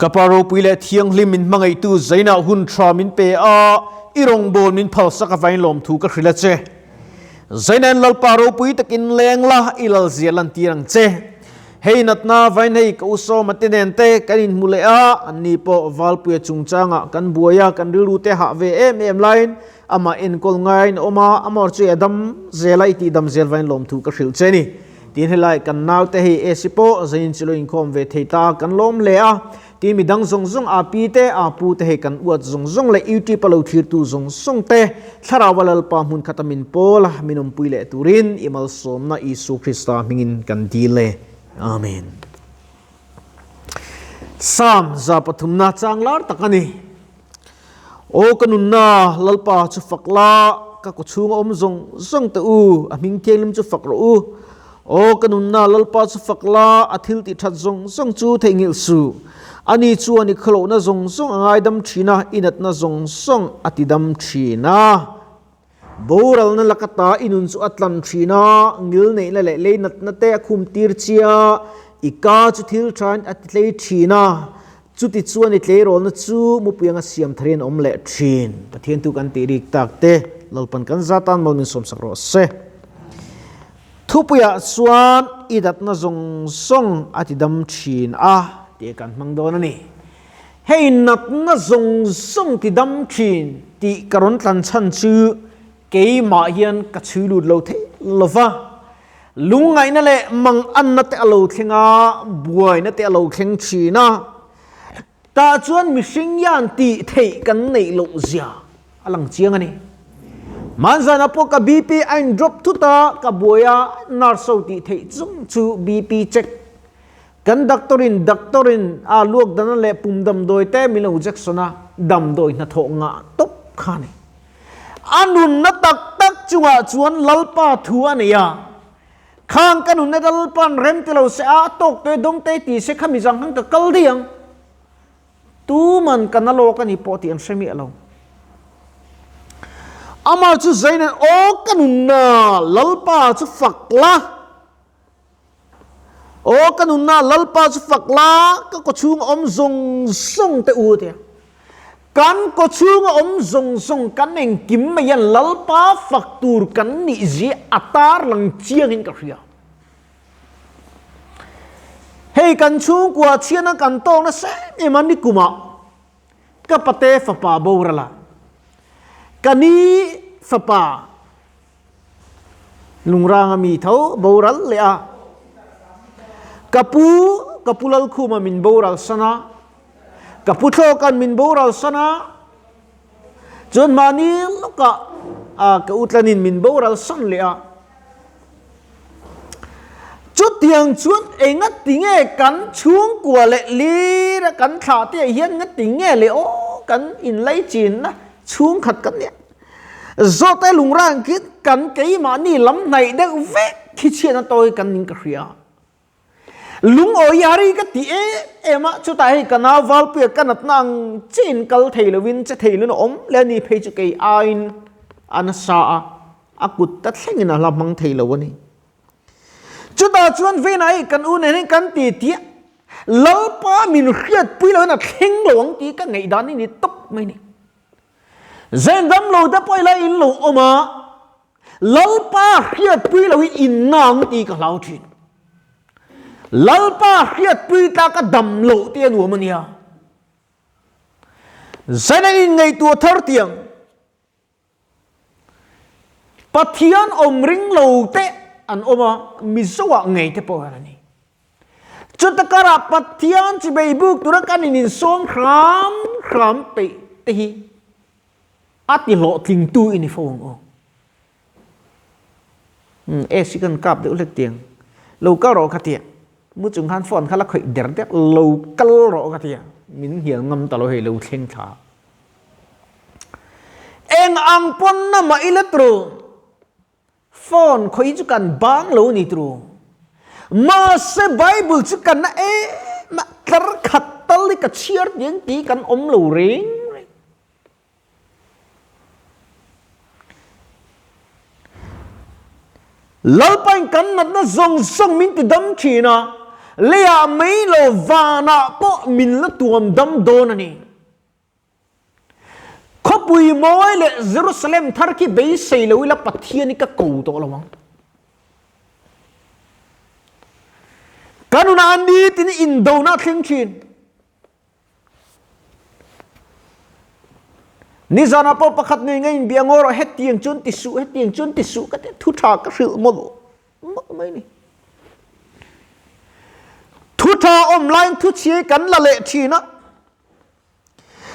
Ka Pa ropui leh thianghlim min hmangaihtu Zainah hun tha min pe a, i rawngbâwl min phalsak avain lawmthu ka hrilh a che. Zainain Lalpa ropui takin leng la, i lalzia lantir ang che. Hei natna vain hei ka u Sawma te nen te kan inhmu leh a, anni pawh Valpuia chungchangah kan buai a, kan rilru te hah ve em em laiin amah enkawl ngaiin a awm a, amawr chu i a dam zel a, i tihdam zel vain lawmthu ka hrilh che ni. Tin helai kan naute hei AC pawh zain chu lo inkhawm ve thei ta kan lawm hle a, tin midang zawng zawng a pi te a pu te hei kan uat zawng zawng leh YouTube a lo thlirtu zawng zawng te Thlarau a Lalpa hmun khata min pawl a min awmpui leh turin i malsawmna Isu Krista hmingin kan dil e. Amen. Psalm 103na chang lar tak a ni. Aw ka nunna, Lalpa chu fak la, ka kawchhunga awm zawng zawng teh u, a hming thianghlim chu fak rawh u. Aw ka nunna, Lalpa chu fak la, a thil tih that zawng zawng chu theihnghilh suh. Ani chuan i khawlohna zawng zawng a ngaidam thin a, i natna zawng zawng a tidam thin a. Boralna laka ta i nun chu a tlan thin a, ngilneihna leh leinatna te a khum tir chia, i ka chu thil thain a ti tlei thin a, chuti chuan i tleirawlna chu mupui anga siam tharin a awm leh thin. Pathian thu kan tih rik tak te, Lalpan kan za tan mal min sawmsak rawh se. Thupuiah chuan i datna zawng zawng a ti dam thin a tih kan hmang dawn a ni. Hei natna zawng zawng ti dam thin tih ka rawn tlan chhan chu keimah hian ka chhui lut lo thei lo va. Lungngaihna leh manganna te a lo thleng a, buaina te a lo thleng thin a. Tah chuan mihring hian tih theih kan neih loh zia a lang chiang a ni. Hmanzana pawh ka BP a in drop thut a, ka buai a, nurse ho tih theih chung chu BP check Kan doctor in doctor in a luak dana leh pum damdawi te min lo injection a, damdawi hnathawh ngah tawp kha a ni. A nunna tak tak chungah chuan Lalpa thu a nei a, khang ka nunna Lalpa'n rem ti lo se a, a tawk te dawng te ti se kha mi zang khan ka kal daih ang. Tuman ka na lawk a ni pawh tih an hre miah lo. Amah chu Zaina'n aw ka nunna Lalpa chu fak la. Aw ka nunna Lalpa chu fak la, ka kawchhung a awm zawng zawng te u tia. Kan kawchhung a awm zawng zawng kan engkim mai hian Lalpa fak tur kan nih zia a tarlang chiangin ka hria. Hei kan chhungkua chhiatna kan tawk nasa em em a nikumah ka pate fapa boral a, ka ni fapa Lungranga mi tho boral leh a, Ka pu, ka pu Lalkhuma min boral san a, ka pu Thlawka'n min boral san a, chuan mahni lawkah ka u Tlanin min boral san leh a. Chutiang chuan enga tinge kan chhungkua leh lira kan thlah te ah hian nga tinge leh aw kan inlaichinna chhungkhat kan nia. Zawte lungrang khi kan keimahni lam hnaih deuh vek khi chhiatna tawi kan ning ka hria. Lungawi hari ka ti em em a, chutah hei ka nau Valpuia ka natna ang chiin kal thei lovin che thei lovin a awm leh a ni phei chu kei aiin a nasa a, a kut ta thlengin a hla hmang thei lo a ni. Chutah chuan Vena hei kan u nen hian kan ti tih a, Lalpa min hriatpui lovin a thleng lo ang tih ka ngaihdan hi ni tawp mai a ni. Zen dam lo te pawh ila in lo awm a, Lalpa hriatpui lo in in nang tih ka hlau thin. Lalpa hriatpui ta ka dam loh te a nuam a nia. Zen an in ngaihtuah thar tiang. Pathian awm ring lo te an awm a, Mizo ah ngei te pawh hian a ni. Chuta karah Pathian chibei buk tura kan in insawm hram hram peih te hi a ti hlawhtlingtu i ni fo ang aw. Umm AC kan kap deuh hlek tiang. Lo kal rawh ka tia. Mu chung khan phone kha la khawih der der lo kal rawh ka tia. Min hnial ngam ta lo hei lo thleng thla. Eng ang pawn na mah ila tru. Phone khawi chu kan bang lo ni tru. Mahse Bible chu kan na em a, tlar khat tal hi ka chhiar tiang ti kan awm lo reng reng. Lalpain kan natna zawng zawng min ti dam thin a. Leiah mai lo vanah pawh min la tuam dam dawn a ni. Khawpui mawi leh Jerusalem thar khi beisei lo ila Pathian hi ka ko tawh lo ang. Ka nunah nitin indona a thleng thin. Nizanah pawh pakhat nei ngei in bia ngaw rawh hetiang chuan ti suh hetiang chuan ti suh ka ti thu tha ka hrilh mawlh mawlh mai ni. Thu tha awm laiin thu chhia kan la leh thin a.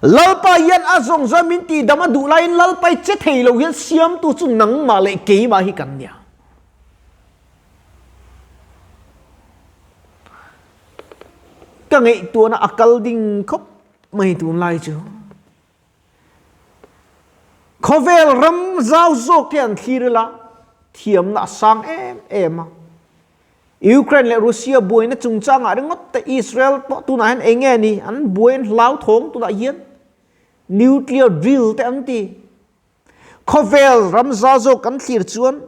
Lalpa hian a zawng zawng min tih dam a duh laiin Lalpa i che thei lo hian siamtu chu nangmah leh keimah hi kan nia. Ka ngaihtuahna a kal ding khawp mai tunlai chu. Khawvel ram zau zawk hi an thlir ila thiamna a sang em em a. Ukraine leh Russia buaina chungchangah ringawt te Israel pawh tunah hian eng nge ni an buai an hlauthawng tunah hian nuclear drill te an ti. Khawvel ram zau zawk kan thlir chuan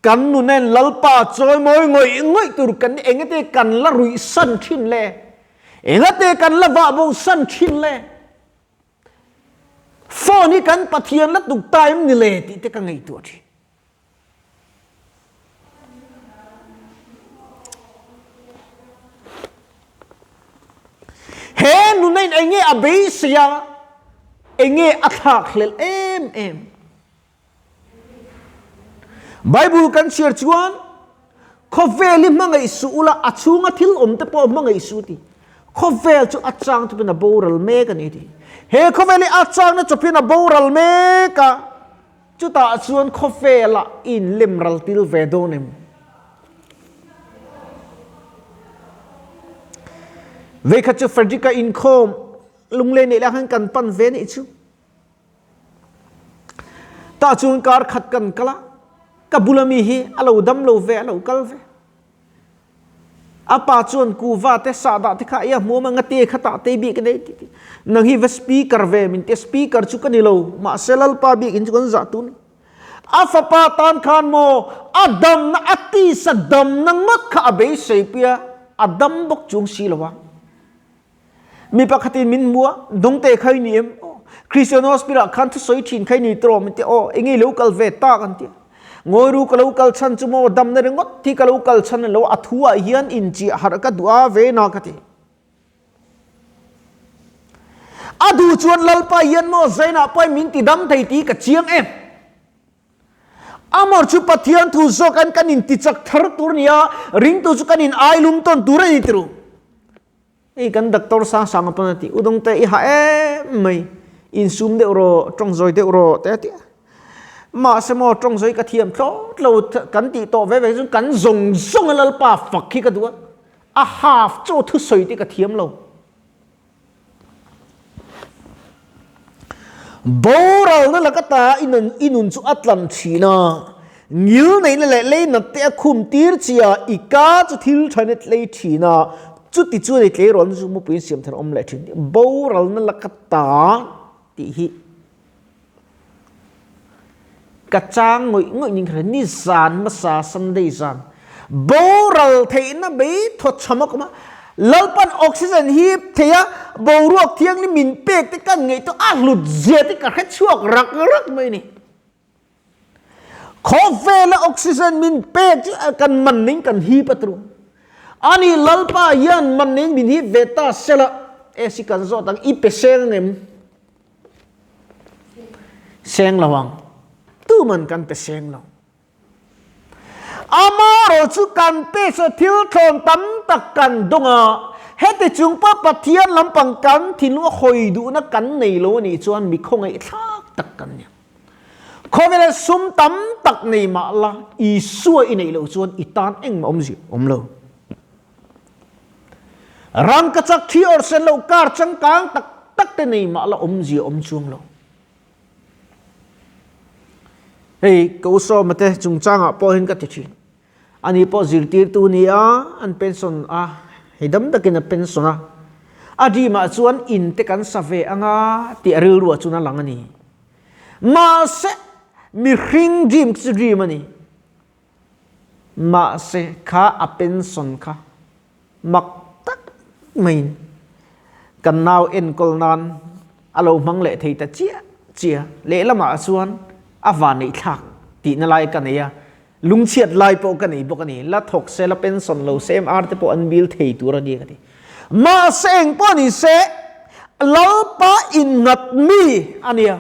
kan nunen Lalpa chawimawi ngawih ngawih tur kan ni engate kan la ruih san thin le engate kan la vah bo san thin le phone hi kan Pathian la tuk ta em ni le tih te ka ngaihtuah thin. He nuna in enge a beisei a, enge a thlak hlelh em em. Bible kan chhiar chuan khawvel hi hmangaih suh ula a chhunga thil awm te pawh hmangaih suh ti. Khawvel chu a chang chawpin a boral mek a ni ti. He khawvel hi a changna chawpin a boral mek a. Chutah chuan khawvelah i inlem ral til ve dawn em? Veikhat chu Frederick-a inkhawm lunglei neih lai khan kan pan ve nih chu. Tah chuan kar khat kan kal a, ka bula mi hi a lo dam lo ve, a lo kal ve. A pa chuan kuva te sahdah te kha ia hmuam a ngate kha tah te bik a nei ti ti. Nang hi va speaker ve min tia speaker chu ka ni lo mahse Lalpa biakinn chu kan zah tun. A fapa tan khan maw a damna a tisa damna ngawt kha a beisei pui a, a dam bawk chung si lo a. Mi pakhatin min hmu a, dawngte kha i ni em? Aw, Christian Hospital ah khan thusawi thin kha i ni tawh min ti a, aw, enge i lo kal ve tak an ti a. Ngawi ru ka lo kal chhan chu maw damna ringawt hi ka lo kal chhan a lo, a thu ah hian inchiah harh ka duh a ve na ka ti. A duh chuan Lalpa hian maw Zainah pawhin min ti dam thei tih ka chiang em? Amor chu Pathian thu zawk an kan intichak thar tur a ni a, ringtu chu kan in ailum tawn tur a ni ti ru. Hei kan doctor sang sang a pawn a ti, Udawng te i ha em mai, insum deuh rawh, tawng zawi deuh rawh te a ti a. Mahse maw tawng zawi ka thiam thlawt lo kan tih tawh ve ve chu kan zawng zawng a Lalpa fak hi ka duh a, a half chaw thusawi te ka thiam lo. Boralna laka ta i nun chu a tlan thin a, ngil neihna leh leinat te a khum tir chi a, i ka chu thil thain a tlei thin a, chuti chuan i tleirawl chu mupuiin siam thar a awm leh thin. Boralna laka ta tih hi ka chang ngawih ngawih ning kha ni zan hmasa Sunday zan boral theihna bei thaw chham a kawm a Lalpan oxygen hip thei a boruak thianghlim min pek te kan ngaih tawh a hlut zia te ka hre chhuak rak rak mai ni khawvela oxygen min pek chu kan man ning kan hip a tru ani Lalpa hian man ning min hip ve ta sela e si kan zawt ang i pe seng angem Seng lo ang. Tuman kan pe seng lo. Amaherawh chu kan pe sa thil thlawn tam tak kan dawng a, heti chung pawh Pathian lampang kan thinlung a hawi duhna kan nei lo a nih chuan mi khawngaihthlak tak kan ni. Khawvela sum tam tak nei mah la, Isua i neih loh chuan i tan engmah awmzia awm lo. Rangkachak thi awrh sen loh kar changkang tak tak te nei mah la awmzia awm chuang lo. Hei ka u Sawma te chungchangah pawh hian ka ti thin. Ani pawh zirtirtu ni a, an pension a, hei dam takin a pension a. A dream ah chuan in te kan sa ve anga tih a rilruah chuan a lang a ni. Mahse mihring dream chu dream a ni. Mahse kha a pension kha. Mak tak maiin kan nau enkawl nan a lo hmang leh thei ta chiah chiah. Lehlamah chuan a vanneih thlak tihna lai ka nei a, lungchhiat lai pawh ka nei bawk a ni. La thawk se, la pension lo se, MR te pawh an bil thei tur a ni ka ti. Mahse eng pawh ni se, Lalpa innghat mi a nia.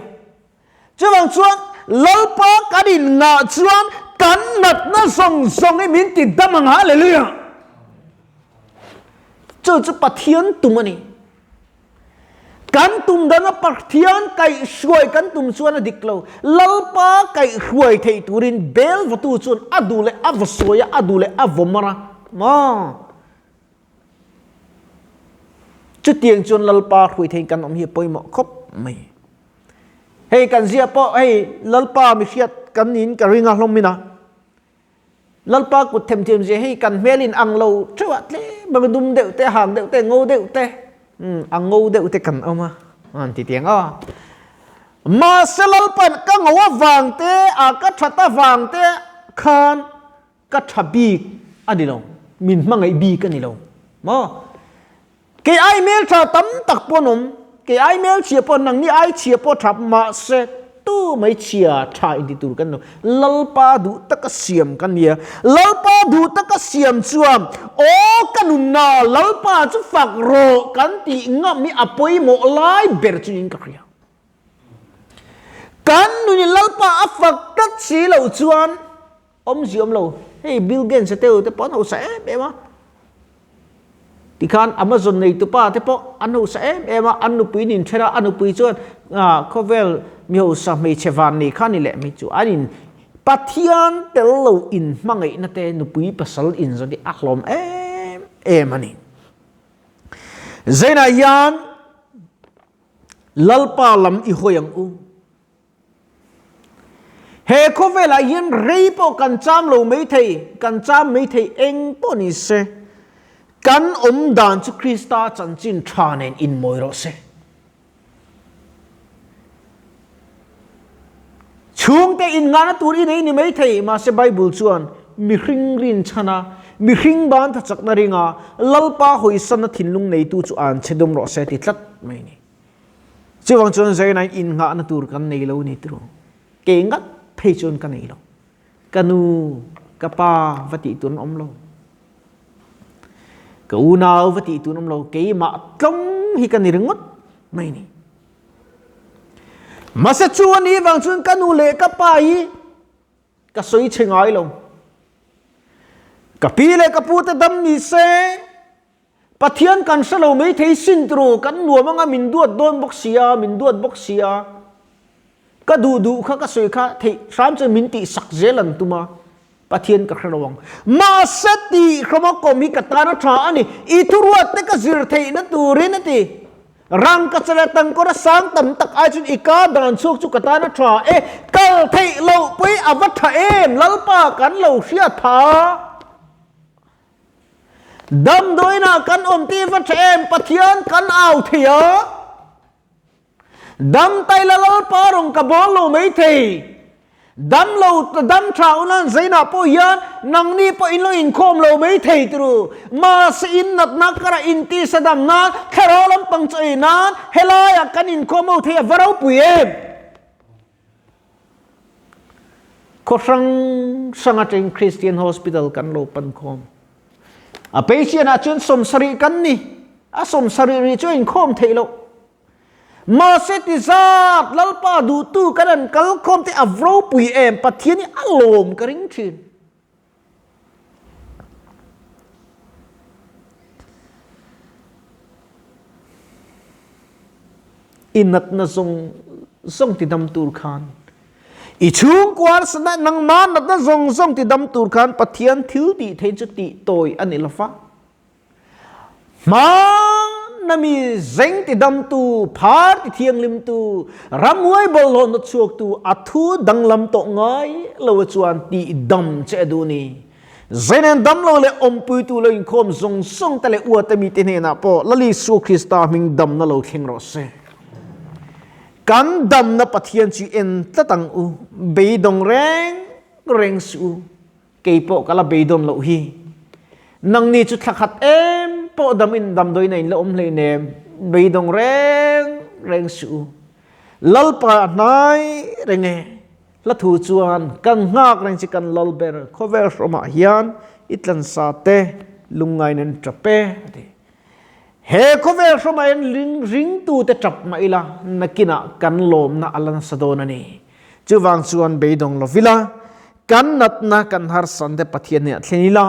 Chuvang chuan Lalpa kan inngah chuan kan natna zawng zawng hi min ti dam ang, Hallelujah! Chu chu Pathian tum a ni. Kan tum danga Pathian kaihhruai kan tum chuan a dik lo. Lalpa kaihhruai theih turin bel vatu chuan a duh leh a va sawi a, a duh leh a vaw mar a. Maw? Chutiang chuan Lalpa hruai theiin kan awm hi a pawimawh khawp mai. Hei kan zia pawh hei Lalpa mi hriat kan niin ka ring a hlawm in a. Lalpa kut themthiam zia hei kan hmel in ang lo theuh a tlem ang dum deuh te hang deuh te ngo deuh te a ngo deuh te kan awm a an ti tiang a. Mahse Lalpan ka ngo avang te a ka that avang te khan Ka tha bik a ni lo, min hmangaih bik a ni lo maw? Kei ai hmel tha tam tak pawh an awm, kei ai hmel chhia pawh nangni ai chhia pawh tha mahse tu mai chhia tha inti tur kan ni lo. Lalpa duh taka siam kan nia, Lalpa duh taka siam chuan aw ka nunna Lalpa chu fak rawh kan tih ngam hi a pawimawh lai ber chu niin ka hria. Kan nunin Lalpa a fak tlat si loh chuan Awmzia awm lo, hei Bill Gates a teu te pawh an hausa em em a, tikhan Amazon neitupa te pawh an hausa em em a, an nupui nin then a, a nupui chuan khawvel mi hausa hmeichhe van nei kha ni leh mai chu an in Pathian tel lo in hmangaihna te nupui pasal in zawt hi a hlawm em em a ni. Zainah hian Lalpa lam i hawi ang u. He khawvelah hian rei pawh kan cham lo mai thei, kan cham mai thei eng pawh ni se, kan awm dan chu Krista chanchin tha nen inmawi rawh se. Chhungte innghahna tur i nei ni mai thei, mahse Bible chuan mihring rinchhana, mihring ban thachakna ringa Lalpa hawisanna thinlung neitu chu an che dum rawh se ti tlat mai a ni. Chuvang chuan Zainain innghahna tur kan nei lo ni tiraw? Kei ngat phei chuan ka nei lo. Ka nu, ka pa va tih tur an awm lo. Ka unau va tih tur an awm lo. Keimah tlawng hi ka ni ringawt mai ni. Mahse chu a nih vang chuan ka nu leh ka pa hi ka sawi chhe ngai lo. Ka pi leh ka pu te dam ni se, Pathian kan hre lo mai thei sin turu kan nuam anga min duat dawn bawk sia, min duat bawk sia. Ka duh duh kha ka sawi kha theih hram chuan min tih sak zel an tum a, Pathian ka hre lo ang. Mahse tih hrama kawm hi ka tan a tha a ni, i thuruat te ka zir theihna turin a ti. Rangka chela tangkawra sang tam tak ai chuan i ka dan chhuak chu ka tan a tha e, kal theih loh pawh hi a va tha em, Lalpa kan lo hriat tha. Damdawiinah kan awm tih va tha em? Pathian kan au thei a. Dam taila Lalpa rawn ka bawl lo mai thei. Dam lo dam tha unan zeinah pawh hian nangni pawh in lo inkhawm lo mai thei turu. Mahse in natna karah intisa dam nan thlarau lampang chaw ei nan helaiah kan inkhawm ho thei a va ropui em? Khaw hrang hrang atangin Christian Hospital kan lo pan khawm. A patient ah chuan sawmsarih kan ni. A sawmsarih rih chu a inkhawm theih loh. Mahse ti zat Lalpa duhtu kan han kal khawm te a ropui em Pathian hi a lawm ka ring thin. I natna zawng zawng ti dam tur khan i chhungkua sana nangma natna zawng zawng ti dam tur khan Pathian thil tih theih chu tih tawi a ni lova. Hmana mi zeng ti damtu, phar ti thianghlimtu, ramhuai bawlhhlawh nawt chhuaktu a thu danglam tawh ngai lo chuan tih dam che a duh ni. Zeinen dam lo leh awmpuitu lo inkhawm zawng zawng te leh uate mite hnenah pawh Lal Isua Krista hming damna lo thleng rawh se. Kan damna Pathian chu en tlat ang u, beidawng reng reng suh u. Kei pawh ka la beidawn loh hi. Nangni chu thla khat em? pawh dam in damdawiin a in la awm hleinem, beidawng reng reng suh u. Lalpa a hnai reng e. Hla thu chuan kan nghak reng chi kan lal ber khawvel hrawmah hian i tlansa te lungngai nan tap e a ti. He khawvel hrawmah hian ringtute tap mah ila nakinah kan lawmna a la nasa dawn a ni. Chuvang chuan beidawng lo vila kan natna kan harsan te Pathian hnenah thlen ila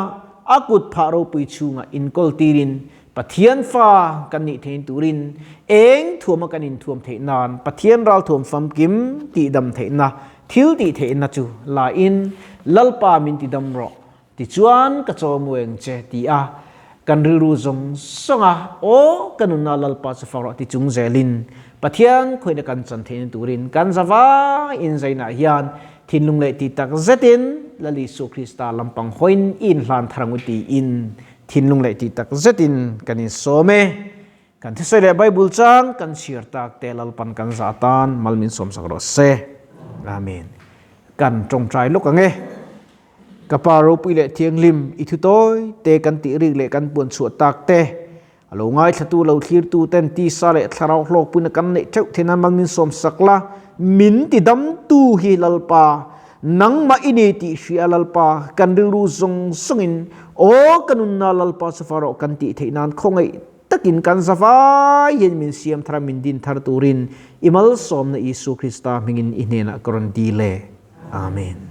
a kut phah ropui chhungah inkawl tirin Pathian fa kan nih thein turin eng thuama kan inthuam theih nan Pathian ralthuam famkim tihdam theihna thil tih theihna chu la in Lalpa min tidam rawh tichuan ka chaw mueng che ti a kan rilru zawng zawng a aw ka nunna Lalpa chu fak rawh ti chung zelin Pathian khawihna kan chan theihna turin kan zavai in zainah hian thinlung leh ti tak zetin Lal Isua Krista lampang hawiin i inhlan thar ang u tiin Thinlung leh tih tak zetin kan insawm e. Kan thusawi leh Bible chang kan chhiar tak te Lalpan kan zah atan mal min sawmsak rawh se. Amen. Kan tawngtai lawk ang e. Ka Pa ropui leh thianghlim i thu tawi te kan tih rik leh kan puan chhuah tak te a lo ngaithlatu lo thlirtu ten tisa leh thlarau hlawkpuina kan neih theuh theih nan mal min sawmsak la, min tidamtu hi Lalpa Nangmah i ni tih hria Lalpa, kan rilru zawng zawngin, Aw ka nunna Lalpa chu fa rawh kan tih theih nan khawngaih takin kan za vai hian min siam thar a min din thar turin i malsawmna Isua Krista hmingin i hnenah ka rawn dil e. Amen.